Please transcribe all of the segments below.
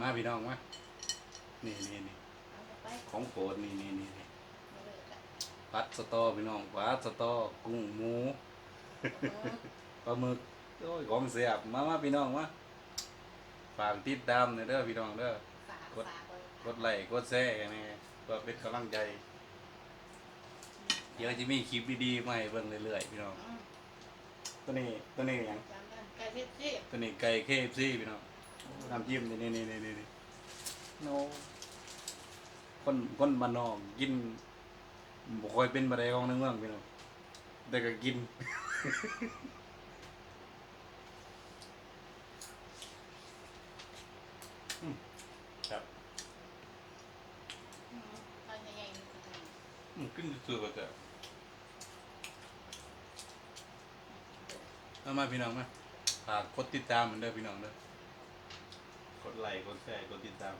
ມາພີ່ນ້ອງມາ ນີ້ໆໆ ເອົາໄປ ຂອງໂປດ ນີ້ໆໆ ນີ້ ເອົາໄປ ຜັດສະຕໍພີ່ນ້ອງ ຜັດສະຕໍ ກຸ້ງໝູ ເອີ ປາໝຶກ ໂອ້ຍ ຂອງແຊບ ມາ ມາພີ່ນ້ອງມາ ຝາກຕິດຕາມແດ່ເດີພີ່ນ້ອງເດີ ກົດ ກົດໄລ້ກົດແຊໃຫ້ແດ່ ເພື່ອເປັນກຳລັງໃຈ ດຽວຈະມີຄລິບດີໆມາໃຫ້ເບິ່ງເລື້ອຍໆ ພີ່ນ້ອງ ອືມ ໂຕນີ້ ໂຕນີ້ຫຍັງ? ໄກ່ເຄເອັຟຊີ ໂຕນີ້ໄກ່ເຄເອັຟຊີພີ່ນ້ອງ ໂອ້ ນ້ຳຈິ້ມ ນີ້ໆໆໆ ໂອ້ ຄົນ ຄົນບ້ານນອກກິນບໍ່ຄ່ອຍເປັນປານໃດ ຂອງໃນເມືອງພີ່ນ້ອງ ແຕ່ກໍກິນ ອືມ ແຊບ ອືມ ເອົາໃຫຍ່ໆ ນີ້ກໍໄດ້ ອືມ ກິນຊື່ໆກໍແຊບ. ເອົາມາພີ່ນ້ອງມາ ຝາກກົດຕິດຕາມເດີພີ່ນ້ອງເດີ ກົດໄລ້ກົດແຊກົດຕິດຕາມ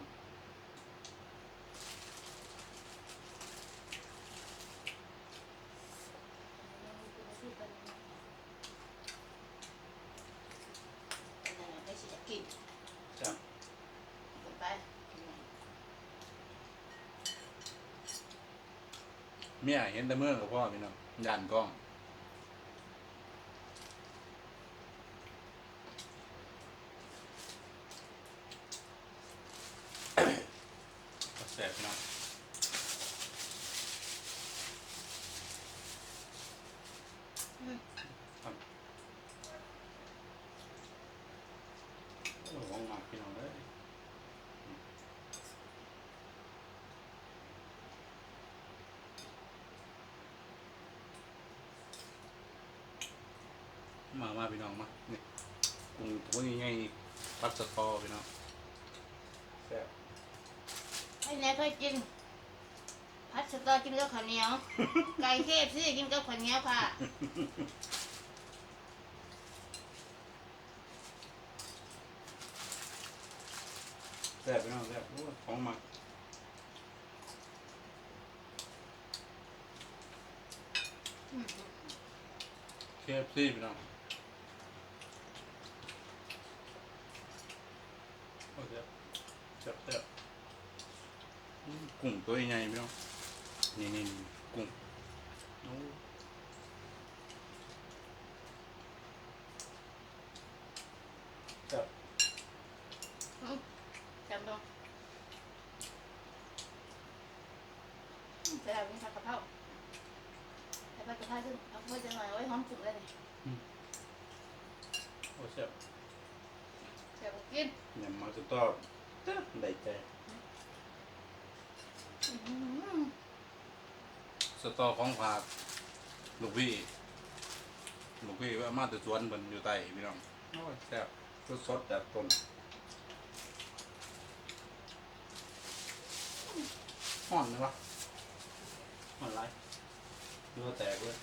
ເປັນຫຍັງໃຜຊິຢາກກິນ ແຊບ ກິນໄປ. ເມຍເຫັນແຕ່ເມືອກໍພໍພີ່ນ້ອງ ຢ້ານກ້ອງ ແຊບພີ່ນ້ອງ ອືມ ໂອ້ ຂອງມັກພີ່ນ້ອງເອີຍ ມາ ມາພີ່ນ້ອງມາ ນີ້ ກຸ້ງໂຕໃຫຍ່ໆ ຜັດສະຕໍພີ່ນ້ອງ ແຊບ ໃຜແນ່ເຄີຍກິນ ຜັດສະຕໍກິນກັບເຂົ້າໜຽວ ໄກ່ເຄເອັຟຊີກິນກັບເຂົ້າໜຽວຄ່ະ. ແຊບພີ່ນ້ອງແຊບ ໂອ້ ຂອງມັກ ອືມ ເຄເອັຟຊີພີ່ນ້ອງ ໂອ້ ແຊບ ແຊບໆ ອືມ ກຸ້ງໂຕໃຫຍ່ພີ່ນ້ອງ ນີ້ໆໆ ກຸ້ງ ໂອ້ ແຊບ ອືມ ແຊບເນາະ ອືມ ແຊບ ມີຜັດກະເພົາ ໃສ່ຜັດກະເພົາ ເອົາເຂົ້າໄວ້ຈັກໜ້ອຍ ໂອ້ຍ ຫອມກຸ້ງເລີຍນີ້ ອືມ ໂອ້ ແຊບ ແຊບ ກິນ ຍຳໝາກສະຕໍ ເອີ ໄດ້ໃຈ ອືມ ສະຕໍຂອງຝາກ ລູກພີ່ ລູກພີ່ເອົາມາແຕ່ສວນເພິ່ນຢູ່ໃຕ້ພີ່ນ້ອງ ໂອ້ຍ ແຊບ ສົດໆ ຈາກຕົ້ນ ຮ້ອນເລີຍວະ ຮ້ອນຫຼາຍ ເຫື່ອແຕກເລີຍ.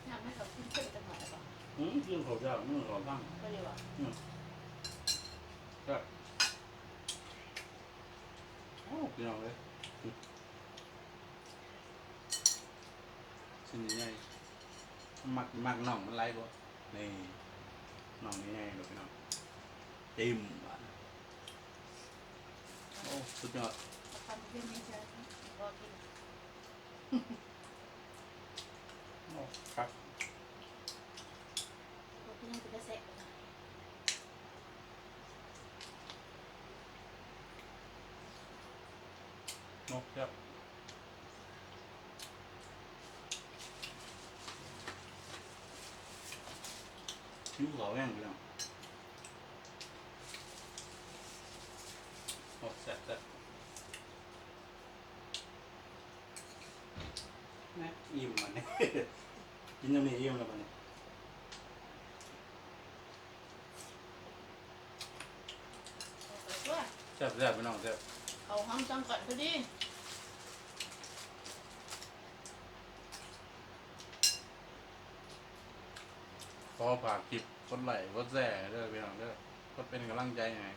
ຍາມໃຫ້ເຂົາກິນເຂົ້າຈັກໜ້ອຍແລ້ວບໍ່? ອືມ ກິນເຂົ້າຈ້າ ມື້ເຂົ້າທັງ ພໍດີບໍ່? ອືມ ແຊບ ໂອ້ ພີ່ນ້ອງເອີຍ ອືມ ຊິ້ນໃຫຍ່ ມັກ ມັກໜ່ອງມັນຫຼາຍກວ່າ ນີ້ ໜ່ອງໃຫຍ່ໆ ໂລດພີ່ນ້ອງ ຈິ້ມບາດ ໂອ້ ສຸດຍອດ ເອົາຄຳເຢັນໃຫ້ເຈົ້າ ບໍ່ກິນ ໂອ້ ຄັກ ບໍ່ກິນເປັນຕາແຊະ ເນາະ ແຊບ ຫິວເຂົ້າແຮງພີ່ນ້ອງ ໂອ້ ແຊບໆ ນະ ອີ່ມບາດນີ້ ກິນຈັ່ງນີ້ອີ່ມແລ້ວບາດນີ້ ແຊບໆ ພີ່ນ້ອງ ແຊບ ເຂົ້າຫອມຈັງກັນພໍດີ ຂໍຝາກຄລິບ ກົດໄລ້ ກົດແຊເດີພີ່ນ້ອງເດີ ເພື່ອເປັນກຳລັງໃຈໃຫ້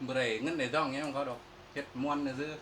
ບໍ່ໄດ້ເງິນໄດ້ທອງຫຍັງນຳເຂົາດອກ ເຮັດມ່ວນຊື່ໆ.